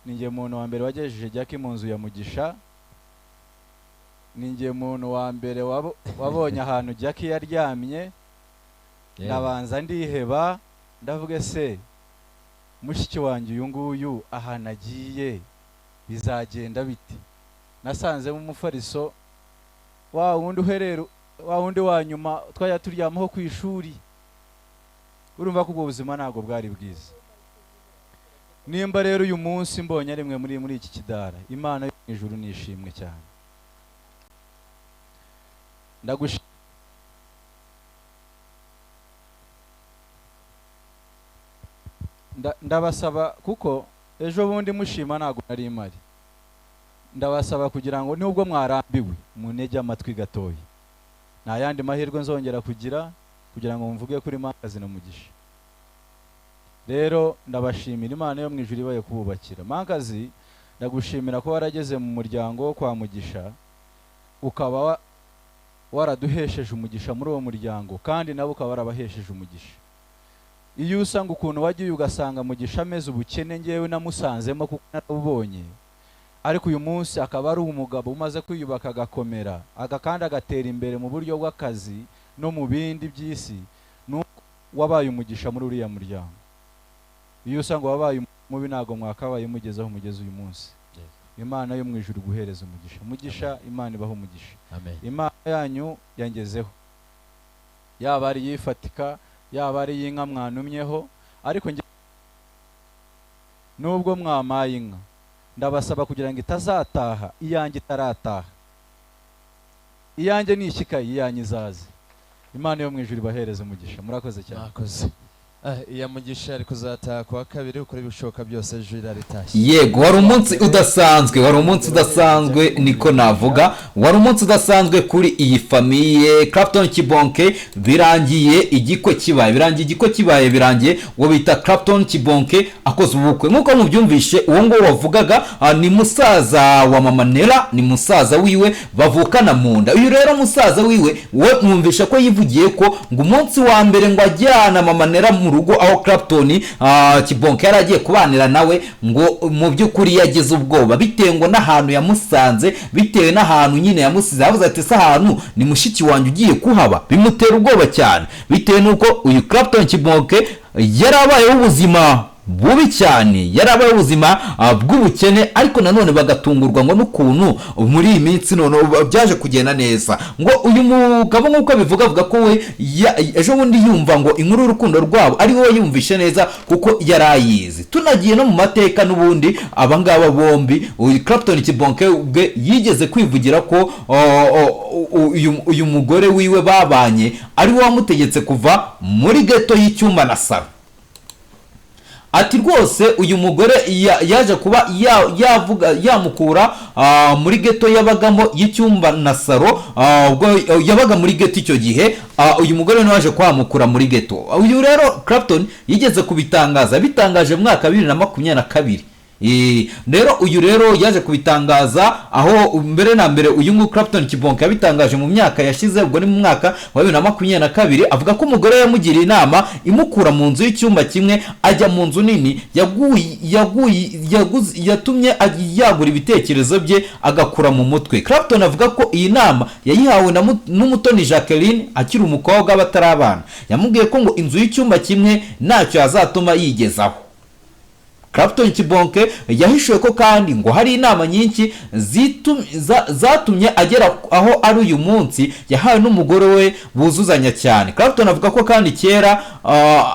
Ni njye muntu wa mbere wagejeje Jackie mu nzu ya Mugisha. Ni njye muntu wa mbere wabonye ahantu Jackie yaryamye. Ndabanza ndiheba, ndavuga se mushiki wanjye uyu nguyu ahantu agiye bizagenda bite? Nasanzemo umufariso wa wundi uherera wa wundi wa nyuma twajya turyamaho ku ishuri. Urumva ko ubwo buzima ntabwo bwari bwiza. Nimba rero uyu munsi mbonye ari mwe muri iki kidara, Imana yo mu ijuru nishimwe cyane. Ndabasaba kuko ejo bundi mushima ntabwo nari mari. Ndabasaba kugira ngo nubwo mwarambiwe munege amatwi gatoya. Nta yandi mahirwe nzongera kugira kugira ngo mvuge kuri Mankazi na Mugisha. Rero ndabashimira Imana yo mu ijuru ibaye kububakira. Mankazi, ndagushimira ko warageze mu muryango wo kwa Mugisha, ukaba waraduhesheje umugisha muri uwo muryango, kandi nabo ukaba warabahesheje umugisha. Iyo usanga ukuntu wagiye ugasanga Mugisha ameze ubukene, ngewe namusanzemo kuko narabubonye, ariko uyu munsi akaba ari umugabo umaze kwiyubaka agakomera, kandi agatera imbere mu buryo bw'akazi no mu bindi by'isi, nuko wabaye umugisha muri uriya muryango. Iyo usanga wabaye mubi ntabwo mwakabaye mugezeho mugeze uyu munsi. Imana yo mu ijuru guhereza umugisha. Mugisha, Imana ibaho umugisha. Imana yanyu yangezeho, yaba ari yifatika, yaba ari y'inka mwanumyeho, ariko nubwo mwamaye inka, ndabasaba kugira ngo itazataha iyanjye itarataha. Iyanjye ni ishikaye, iyanyu izaze. Imana yo mu ijuru ibahereze umugisha. Murakoze cyane. Murakoze. Iya Mugisha ari kuzataha kuwa kabiri, ukora ibishoboka byose ejo iraritashye. Yego, wari umunsi udasanzwe, wari umunsi udasanzwe niko navuga, wari umunsi udasanzwe kuri iyi famille Clapton Kibonke. Birangiye igikwe kibaye, birangiye igikwe kibaye, birangiye uwo bita Clapton Kibonke akoze ubukwe. Nkuko mubyumvishe, uwo nguwo wavugaga ni musaza wa mama Nella, ni musaza wiwe bavukana mu nda. Uyu rero musaza wiwe we mwumvisha ko yivugiye ko ngo umunsi wa mbere ngo ajyana mama Nella mu rugo aho Clapton Kibonke yari agiye kubanira nawe, ngo mu by'ukuri yagize ubwoba bitewe ngo n'ahantu yamusanze, bitewe n'ahantu nyine yamusize. Yavuze ati se ahantu ni mushiki wanjye ugiye kuhaba, bimutera ubwoba cyane bitewe n'uko uyu Clapton Kibonke yarabayeho ubuzima bubi cyane, yarabaye ubuzima bw'ubukene, ariko nanone bagatungurwa ngo n'ukuntu muri iyi minsi none byaje kugenda neza. Ngo uyu mugabo nk'uko abivuga, avuga ko we ejo bundi yumva ngo inkuru y'urukundo rwabo ari we yumvishe neza kuko yarayizi. Tunagiye no mu mateka n'ubundi abangaba bombi, uyu Clapton Kibonke ubwe yigeze kwivugira ko uyu mugore wiwe babanye ari we wamutegetse kuva muri ghetto y'icyumba na saro. Ati rwose uyu mugore yaje kuba yavuga yamukura muri ghetto yabagamo y'icyumba na saro, ubwo yabaga muri ghetto icyo gihe, uyu mugore niwe waje kwamukura muri ghetto. Uyu rero Clapton yigeze kubitangaza, bitangaje mu mwaka 2022. Rero uyu rero yaje kubitangaza aho mbere na mbere uyu nguyu Clapton Kibonke yabitangaje mu myaka yashize, ubwo ni mu mwaka wa 2022, avuga ko umugore yamugiriye inama imukura mu nzu y'icyumba kimwe ajya mu nzu nini, yatumye yagura ibitekerezo bye agakura mu mutwe. Clapton avuga ko iyi nama yayihawe n'Umutoni Jacqueline akiri umukobwa batarabana. Yamubwiye ko ngo inzu y'icyumba kimwe ntacyo yazatuma yigezaho. Clapton Kibonke yahishuye ko kandi ngo hari inama nyinshi zatumye agera aho ari uyu munsi, yahawe n'umugore we buzuzanya cyane. Clapton avuga ko kandi kera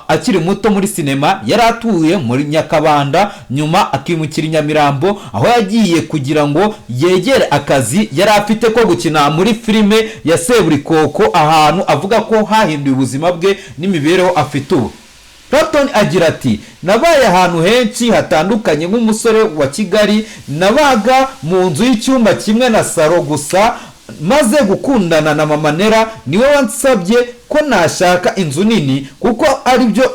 akiri muto muri sinema yari atuye muri Nyakabanda, nyuma akimukira i Nyamirambo aho yagiye kugira ngo yegere akazi yari afite ko gukina muri filime ya Seburikoko, ahantu avuga ko hahinduye ubuzima bwe n'imibereho afite ubu. Clapton agira ati nabaye ahantu henshi hatandukanye nk'umusore wa Kigali, nabaga mu nzu y'icyumba kimwe na saro gusa, maze gukundana na mama Nella niwe wansabye ko nashaka inzu nini kuko aribyo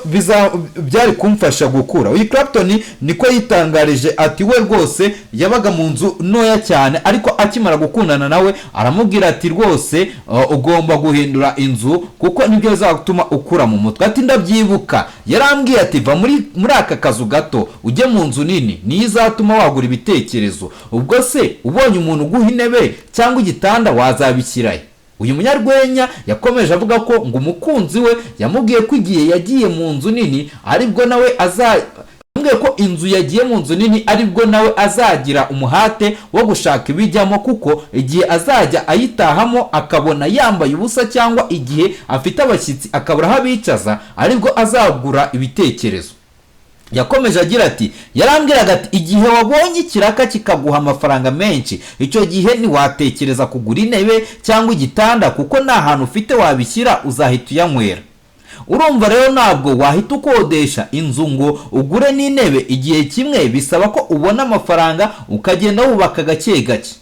byari kumfasha gukura. Uyu Clapton niko yitangarije, ati we rwose yabaga mu nzu ntoya cyane, ariko akimara gukundana nawe aramubwira ati rwose ugomba guhindura inzu kuko nibyo bizatuma ukura mu mutwe. Ati ndabyibuka yarambwiye ati va muri aka kazu gato ujye mu nzu nini, niyo izatuma wagura ibitekerezo. Ubwo se ubonye umuntu uguha intebe cyangwa igitanda wazabishyirahe? Uyu munyarwenya yakomeje avuga ko ngo umukunzi we yamubwiye ko igihe yagiye mu nzu nini aribwo nawe yamubwiye ko inzu yagiye mu nzu nini aribwo nawe azagira umuhate wo gushaka ibijyamo, kuko igihe azajya ayitahamo akabona yambaye ubusa cyangwa igihe afite abashyitsi akabura aho abicaza aribwo azagura ibitekerezo. Yakomeje agira ati yarambwiraga ati igihe wabonye ikiraka kikaguha amafaranga menshi, icyo gihe ntiwatekereza kugura intebe cyangwa igitanda kuko nta hantu ufite wabishyira, uzahita uyanywera. Urumva rero ntabwo wahita ukodesha inzu ngo ugure n'intebe igihe kimwe, bisaba ko ubona amafaranga ukagenda wubaka gake gake.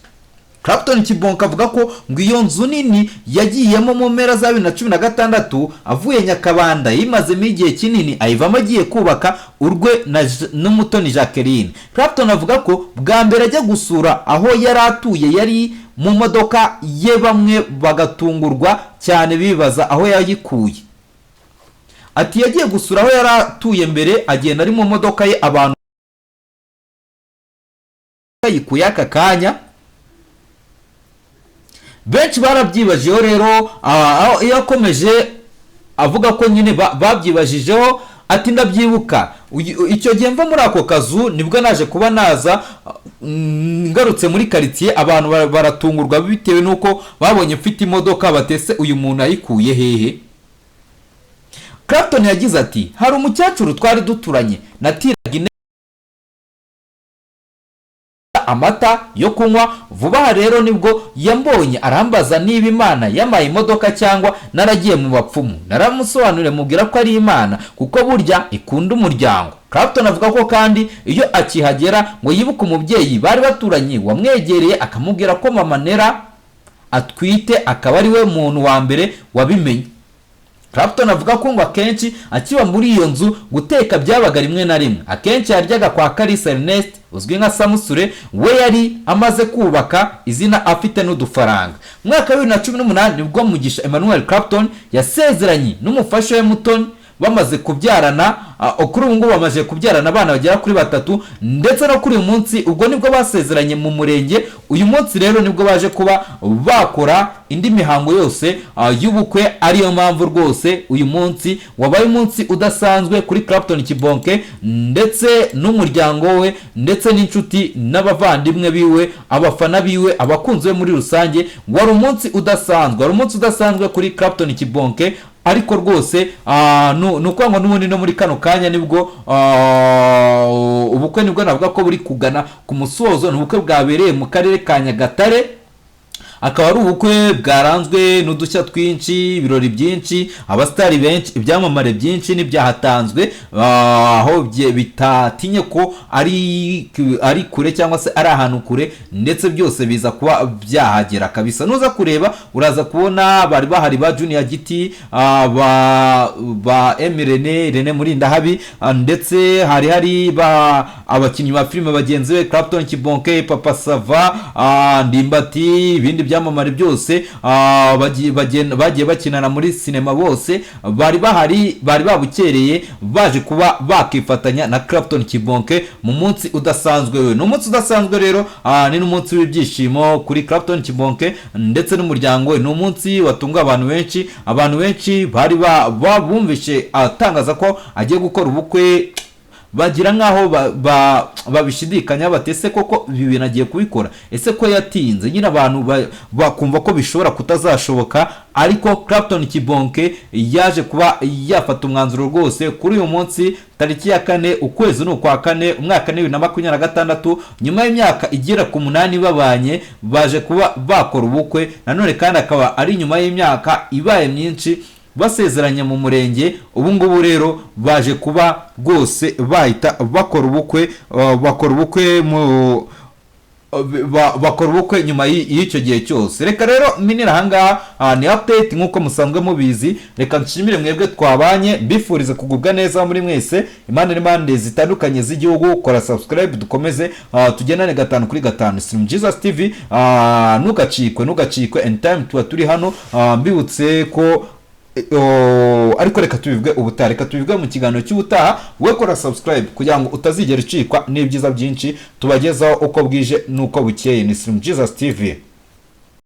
Clapton Kibonke avuga ko ngo iyo nzu nini yagiyemo mu mpera za 2016 avuye Nyakabanda, yimazemo igihe kinini ayivamo agiye kubaka urwe n'Umutoni Jacqueline. Clapton avuga ko bwa mbere ajya gusura aho yari atuye yari mu modoka ye, bamwe bagatungurwa cyane bibaza aho yayikuye. Ati yagiye gusura aho yari atuye mbere agenda ari mu modoka ye, abantu yayikuye aka kanya. Benshi barabyibajijeho rero. Iyo akomeje avuga ko nyine babyibajijeho, ati ndabyibuka icyo gihe mva muri ako kazu nibwo naje kuba naza ngarutse muri karitsiye, abantu baratungurwa bitewe n'uko babonye mfite imodoka, batese uyu muntu ayikuye hehe? Clapton yagize ati hari umukecuru twari duturanye natiraga amata yo kunywa vuba aha, rero nibwo yambonye arambaza niba Imana yamaye imodoka cyangwa naragiye mu bapfumu. Naramusobanuriye mubwira ko ari Imana kuko burya ikunda umuryango. Clapton avuga ko kandi iyo akihagera ngo yibuke umubyeyi bari baturanye wamwegereye akamubwira ko mama Nera atwite, akaba ari we muntu wa mbere wabimenye. Clapton avuga ko ngo akenshi akiba muri iyo nzu guteka byabaga rimwe na rimwe, akenshi yaryaga kwa Kalisa Ernest uzwi nka Samusure, we yari amaze kubaka izina afite n'udufaranga. Mu mwaka wa 2018 nibwo Mugisha Emmanuel Clapton yasezeranye n'umufasha we Mutoni, bamaze kubyarana kuri ubu ngubu bamaze kubyarana abana bagera kuri batatu, ndetse no kuri uyu munsi ubwo nibwo basezeranye mu murenge. Uyu munsi rero nibwo baje kuba bakora indi mihango yose y'ubukwe, ariyo mpamvu rwose uyu munsi wabaye umunsi udasanzwe kuri Clapton Kibonke ndetse n'umuryango we ndetse n'inshuti n'abavandimwe biwe, abafana biwe, abakunzi be muri rusange. Wari umunsi udasanzwe, wari umunsi udasanzwe kuri Clapton Kibonke. Ariko rwose ni ukuvuga ngo n'ubundi no muri kano kanya nibwo ubukwe nibwo navuga ko buri kugana ku musozo. Ni ubukwe bwabereye mu karere ka Nyagatare, akaba ari ubukwe bwaranzwe n'udushya twinshi, ibirori byinshi, abasitari benshi, ibyamamare byinshi n'ibyahatanzwe, aho bitatinye ko ari kure cyangwa se ari ahantu kure, ndetse byose biza kuba byahagera kabisa. Nuza kureba uraza kubona bari bahari ba Junior Giti, ba Emirene Rene Murindahabi, ndetse hari ba abakinnyi ba filime bagenzi be Clapton Kibonke, Papa Sava, Ndimbati, ibindi byamamare byose bagiye bakinana muri sinema, bose bari bahari, bari babukereye baje kuba bakifatanya na Clapton Kibonke mu munsi udasanzwe we. Ni umunsi udasanzwe rero, ni n'umunsi w'ibyishimo kuri Clapton Kibonke ndetse n'umuryango we. Ni umunsi watunga abantu benshi, abantu benshi bari bumvishe atangaza ko agiye gukora ubukwe bagira nkaho babishidikanya bati ese koko ibi bintu agiye kubikora, ese ko yatinze? Nyine abantu bakumva ko bishobora kutazashoboka, ariko Clapton Kibonke yaje kuba yafata umwanzuro rwose kuri uyu munsi tariki ya 4 ukwezi ni ukwa 4 umwaka ni 2026, nyuma y'imyaka igera ku 8 babanye baje kuba bakora ubukwe. Nanone kandi akaba ari nyuma y'imyaka ibaye myinshi basezeranye mu murenge. Ubu ngubu rero baje kuba rwose bahita bakora ubukwe, bakora ubukwe mu Bakora ubukwe nyuma y'icyo gihe cyose. Reka rero minira ahangaha. Ni update nk'uko musanzwe mubizi. Reka nshimire mwebwe twabanye, mbifurize kugubwa neza muri mwese impande n'impande zitandukanye z'igihugu. Kora subscribe, dukomeze tugendane gatanu kuri gatanu. Slim Jesus TV, ntugacikwe, ntugacikwe anytime tuba turi hano. Mbibutse ko ariko reka tubivuge ubutaha, reka tubivuge mu kiganiro cy'ubutaha. We kora subscribe kugira ngo utazigera ucikwa n'ibyiza byinshi tubagezaho uko bwije n'uko bukeye. Ni Slim Jesus TV.